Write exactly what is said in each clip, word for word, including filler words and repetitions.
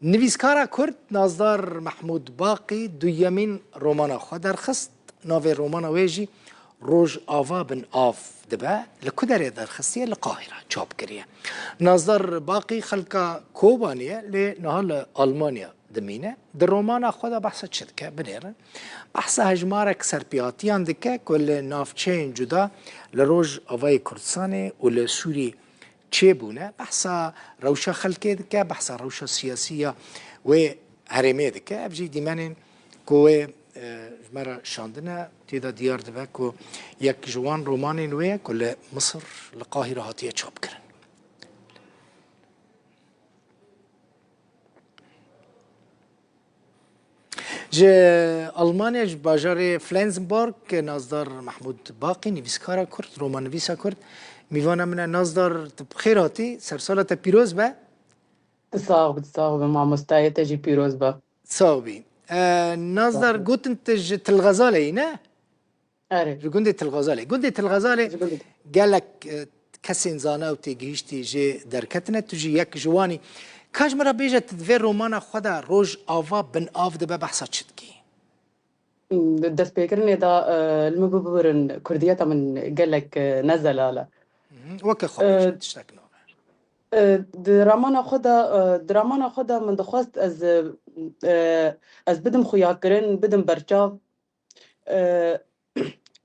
Nivîskara Kurd Nazdar Mehmûd Baqî duyemîn romana xwe derxist. Navê romana wê jî Rojava Bin Av dibe. Li ku derê derxistiye? Li Qahîra çap kiriye. Nazdar Baqî xelka Kobanî ye, lê niha li Almanya dimîne. Di romana xwe de behsa çi dike? Binêrin. Behsa hejmarek serpêhatiyan dike ku li navçeyên cuda li Rojavayê Kurdistanê û li Sûrî çêbûne, behsa rewşa xelkê dike, behsa rewşa siyasî ya wê herêmê dike. Ev jî dîmenên ku wê, e, ji me re şandine, tê de diyar dibe ku yek ji wan romanên wê ye ku li Misir, li Qahîra hatiye çapkirin. Ji Almanya, ji bajarê Flensburg, Nazdar Mehmûd Baqî, nivîskara Kurd, romannivîsa Kurd, mîvana min e. Nazdar, tu bi xêr hatî, sersala te pîroz be. Tu sax bî, tu sax bî, mamostayê te jî pîroz be. Sax bî. E, Nazdar, gotin tu ji Til Xezalê yî, ne? Erê. Ji gundê Til Xezalê. Gundê Til Xezalê Ji gundê gelek, e, kesên zana û têgihiştî jê derketine. Tu jî yek ji wan î. Ka ji min re bêje, tu di vê romana xwe de Rojava Bin Av dibe behsa çi dikî? Di destpêkirinê de, e, li min bibirin, kurdiyeta min gelek, e, ne zelal e. Mhm. Weke xwe E, bêje, tiştek nabe. E, di ramana xwe de, e, di ramana xwe de min dixwest ez, e, e, ez bidim xuyakirin, bidim berçav. E,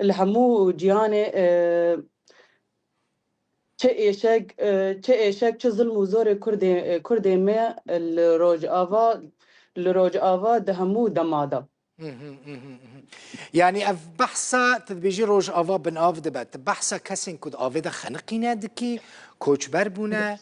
li hemû cîhanê, e, çi êşek, e, çi êşek, çi zilm û zorê Kurdê, e, Kurdê me li Rojava, li Rojava di hemû dema de. Hı hı, hı hı, hı hı. Yani ev behsa, tu dibêjî Rojava Bin Av dibe. Tu behsa kesên ku di avê de xeniqîne dikî, koçber bûne,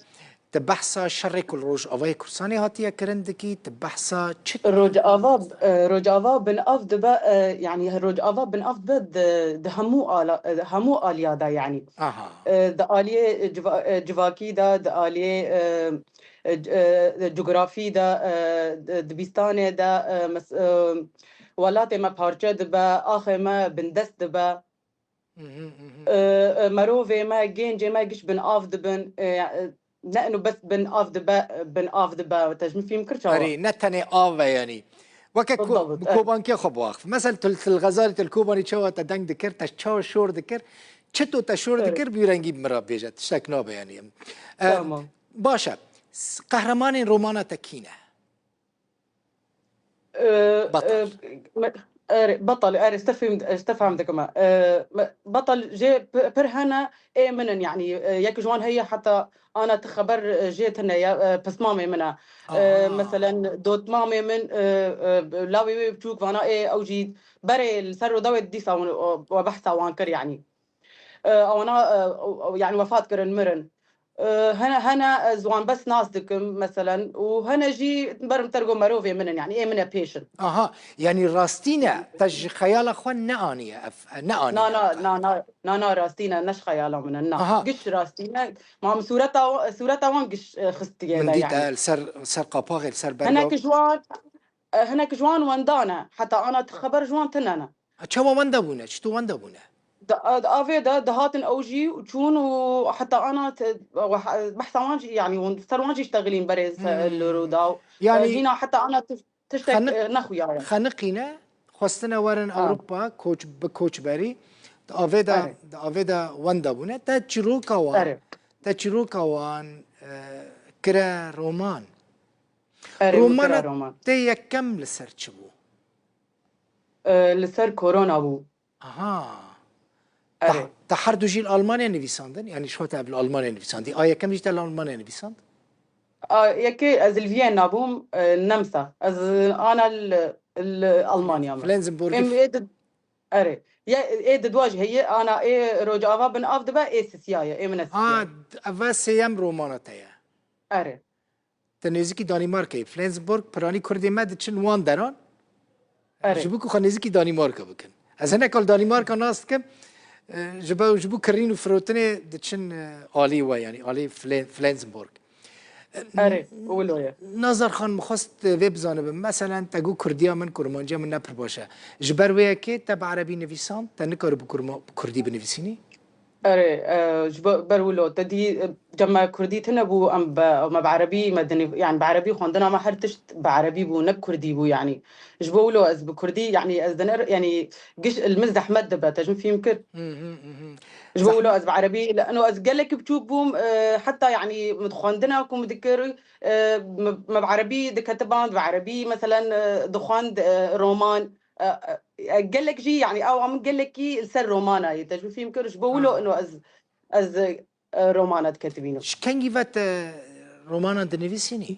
tu behsa şerê ku li Rojavayê Kurdistanê hatiye kirin dikî, tu behsa çi? Rojava, e, Rojava Bin Av dibe, e, yani Rojava Bin Av dibe di, di hemû ala, e, hemû aliya de yani. Aha. E, di aliyê civa-, e, civakî de, di aliyê, e, e, c-, e, cografî de, e, di, dibistanê de, e, mes-, e, welatê me parçe dibe, axê me bindest dibe. Mhm, mhm. E, e, merovê me, gencê me giş bin av dibin. E, e, ne eno bes bin av dibe, bin av dibe. Te ji min fîhm kir çawa? Erê, ne tenê av e yanî. Weke ku-, Bidabit, bi evet. Kobankiya xwe biwaxif. Mesela tu li Til Xezalê, tu li Kobanî çawa te deng dikir, te çawa şor dikir, çito te şor Evet. dikir, bi wî rengî bi min re bêje. Tiştek nabe yanî. E, Tamam. Baş e. S-, qehremanên romana te kî ne? Ee, Batal. E, me-, erê, Batal, erê, stefim, stefam dikime. Ee, me-, Batal jê p-, pir hene, ê min in, yani, e, yek ji wan heye, heta ana ti xeber, e, jê tine ye, e, pismamê min e. E, Aha. Meselen, dotmamê min, e, e, lawê wê biçûk vana, ê, ew jî berê li ser roda wê dîsa wan, o, we behsa wan kir, yani. E, ewana, e, ew, ew, yani wefat kirin, mirin. E, hene, hene ez wan bes nas dikim, meselen, û hene jî berim tergo merovê min in, yani ê min e pêş in. Aha, yani rastî ne, te ji xeyala xwe neaniye, ev, neaniye. Na, na, na, na, na, na, rastî ne, ne ji xeyala min in, na. Aha. Giş rastî ne, ma min sûreta, sûreta wan giş, e, xistiye Min de, dît, yani. E, li ser, ser qapaxê, li ser berga. Hinek ji wan, e, hinek ji wan wenda ne, heta ana ti xeber ji wan tine ne. Çawa wenda bûne? Çito wenda bûne? Di, di avê de dihatin ew jî û çûn û heta ana te-, we-, behsa wan jî, yani hûn ser wan jî ştexilîn berê se-, Hmm. li rûdaw. Yani E, jîna heta ana tiş-, tiştek, xeni-, e, nexuyaye. Xeniqîne, xwestine werin Ha. Ewropa, koç, bi koçberî. Di avê de, Erê. di avê de wenda bûne. Te çîroka wan, Erê. te çîroka wan, e, kire roman. Erê, min Romana kira roman. te yekem li ser çi bû? E, li ser korona bû. Aha. Erê. Te, te her du jî li Almanya nivîsandin? Yani ji xwe te ev li Almanya nivîsandî. A yekem jî te li Almanya nivîsand? A yekê ez li Viyana bûm, e, nemsa. Ez ana li, li Almanya me. Flensburg. Em ê di, erê. Ye, ê di dua jî heye, ana ê Rojava Bin Av dibe, ê sisiya ye, ê min e sisiya Ha, ye. Ev sêyem romana te ye. Erê. Te nêzîkî Danîmarkayê, Flensburg, piranî Kurdê me diçin wan deran, Erê. ji bo ku xwe nêzîkî Danîmarka bikin. Ez hinek li Danîmarka nas dikim, e, ji bo, ji bo kirîn û firotinê diçin, e, alî we, yanî alî Fle-, Flensburg. E, Erê, wilo ye. Nazar Xan, min xwest vê bizanibim. Meselen, te got Kurdiya min, kurmanciya min ne pir baş e. Ji ber wê yekê te bi erebî nivîsand, te nikaribû kurma-, bi Kurdî binivîsînî? Erê, e, ji bo ber wilo te dî, e, cem me kurdî tune bû, em be, me bi erebî, me dinî, yani bi erebî xwendina me her tişt bi erebî bû, ne bi kurdî bû yani. Ji bo wilo ez bi kurdî, yani ez diner, yani giş li min zehmet dibe, te ji min fîhm kir. Hı hı, hı hı. Ji bo wilo ez bi erebî, li eno ez gelek biçûk bûm, e, heta yani min xwendina ku min dikir, e, me, me bi erebî diketiban, bi erebî meselen, e, dixwend, e, roman, e, e, gelek jî, yani ew min gelekî li ser romana ye, te ji min fîhm kir, ji bo wilo eno ez, ez, e, romana diketibînim. Ji kengî ve te romanan dinivîsînî?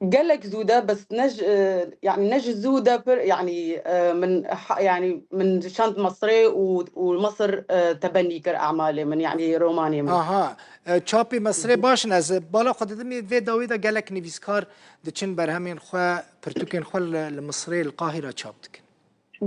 Gelek zû de, bes ne ji, e, yani ne ji zû de pir, yani, e, min ha-, yani min şand Mesrê û, û Mesr, e, tebennî kir emalê min, yani romanê min. Aha, e, çapê Mesrê baş in, ez bala xwe didim, vê dawî de gelek nivîskar diçin berhemên xwe, pirtûkên xwe li, li Misrê, li Qahîra çap dikin.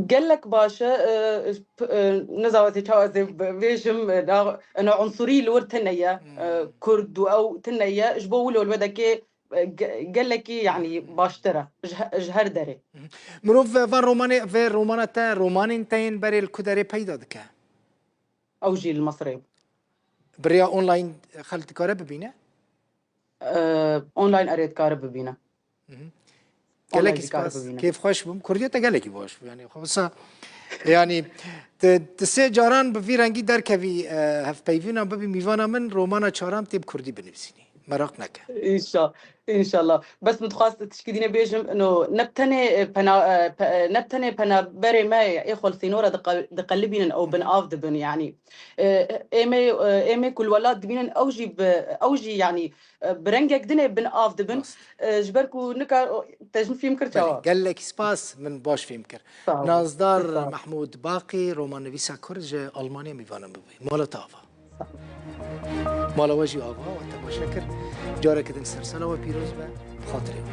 Gelek baş e, e, p-, e, nizanim ez ê çawa ez ê bêjim, e, na-, ena unsurî li wir tune ye, e, Hmm. Kurd û ew tune ye, ji bo wilo li wê dekê, e, ge-, gelekî, yani, baştir e, ji he-, ji her derê. Mhm. Mirov ve van romanê, vê romana te, romanên te yên berê li ku derê peyda dike? Ew jî li Misrê. Bi rêya online xelk dikare bibîne? E, online erê dikare bibîne. Mhm. Online Gelekî dikare spas. Bibîne. Kêfxweş bûm. Kurdiya te gelekî baş bû. Yani, xwe wisa, yani, tu, tu sê caran bi vî rengî derkevî, e, hevpeyvîna bibî mîvana min, romana çaran tê bi kurdî binivîsînî. Meraq neke. Înşa-, înşallah. Bes min dixwast tişkî dîne bêjim, no, ne bi tenê, e, pena-, e, pe-, e, ne bi tenê penaberê me ê xwe li sînora diqe-, diqelibînin ew bin av dibin, yani. E, ê me, e, ê me ku li welat dibînin, ew jî bi, ew jî, yani, e, bi rengek din ê bin av dibin. Rast. E, ji ber ku nikar, o, te ji min fîhm kir Belê, çawa? Gelekî spas, min baş fîhm kir. Sağ ol. Nazdar Sağ ol. Mehmûd Baqî, romannivîsa kurd ji Almanya mîvana min bû. Mala te ava. Sağ ol. Mala we jî ava, we temaşe kir. Careke din sersera we pîroz be, bi xatirê we.